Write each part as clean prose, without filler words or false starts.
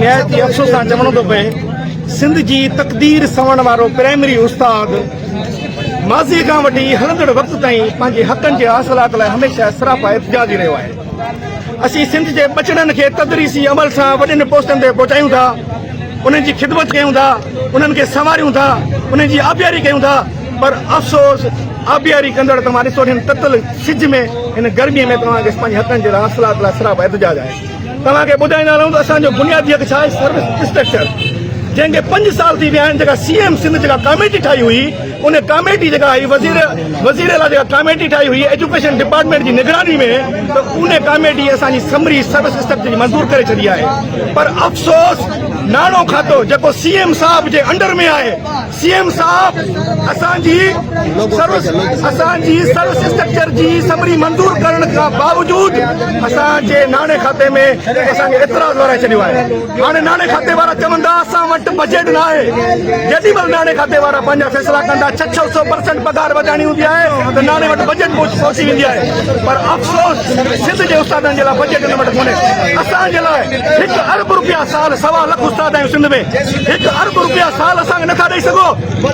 نهايت ئي افسوس سان چوڻو ٿو پئي سنڌ جي تقدير سنوڻ وارو پرائمري استاد ماضي کان وٺي هلندڙ وقت تائين پنهنجي حقن جي حاصلات لاء هميشه سراپا احتجاجي رهيو آهي. اسين سنڌ جي ٻچڙن کي تدريسي عمل سان وڏين پوسٽن تي پهچايون ٿا، انهن جي خدمت ڪيون ٿا، انهن کي سنواريون ٿا، انهن جي آبياري ڪيون ٿا پر افسوس آبياري ڪندڙ توهان ڏسو هن تتل سج ۾ هن گرمي ۾ توهان کي پنهنجي حقن جي حاصلات لاء سراپا احتجاج آهي. توهان کي ٻڌائيندا هلون ته اسان جو بنيادي حق ڇا آهي سروس اسٽرڪچر جنهن کي پنج سال ٿي ويا آهن جيڪا سي ايم سنڌ جيڪا ڪاميٽي ٺاهي هئي ان ڪاميٽي جيڪا هئي وزير وزير اعليٰ جيڪا ڪاميٽي ٺاهي هئي ايجوڪيشن ڊپارٽمينٽ جي نگراني ۾ ته ان ڪاميٽي اسان جي سمري سروس اسٽرڪچر جي منظور ڪري ڇڏي آهي پر افسوس ناڻو کاتو جيڪو سي ايم صاحب جي انڊر ۾ آهي سي ايم صاحب اسان جي سروس اسان جي سروس اسٽرڪچر جي سمري منظور ڪرڻ کان باوجود اسان جي ناڻي کاتي ۾ اسان کي اعتراض وارائي ڇڏيو آهي هاڻي ناڻي کاتي وارا چون ٿا اسان وٽ بجيٽ نه آهي جيڏي مهل ناڻي کاتي وارا پنهنجا فيصلا ڪندا ڇهه ڇهه سو پرسنٽ پگهار وڌائڻي هوندي آهي ته ناڻي وٽ بجيٽ پهچي ويندي آهي پر افسوس سنڌ جي استادن جي لاء بجيٽ ان وٽ ڪونهي اسان جي لاء هڪ ارب روپيا سال سوا لک استاد آهيون سنڌ ۾ هڪ ارب روپيا سال اسان کي نٿا ڏئي سگهو،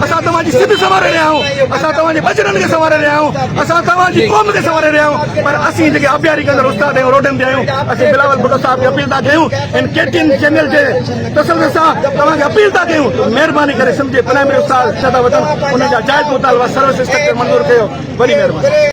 اسان توهان جي سنڌ سنواري رهيا آهيون، اسان توهان جي ٻچڙن کي سنواري رهيا آهيون، اسان توهان جي قوم کي سنواري رهيا آهيون، پر اسين جيڪي آبياري ڪندڙ استاد آهيون روڊن تي آهيون، اسين بلاول ڀٽو صاحب کي اپيل ٿا ڪيون هن ڪي ٽي اين چينل جي تسلسل سان توهان کي اپيل ٿا ڪيون ته مهرباني ڪري سنڌ جي پرائمري استاد شهدا وطن انهن جا جائز مطالبا سروس اسٽرڪچر منظور ڪيو وڏي مهرباني.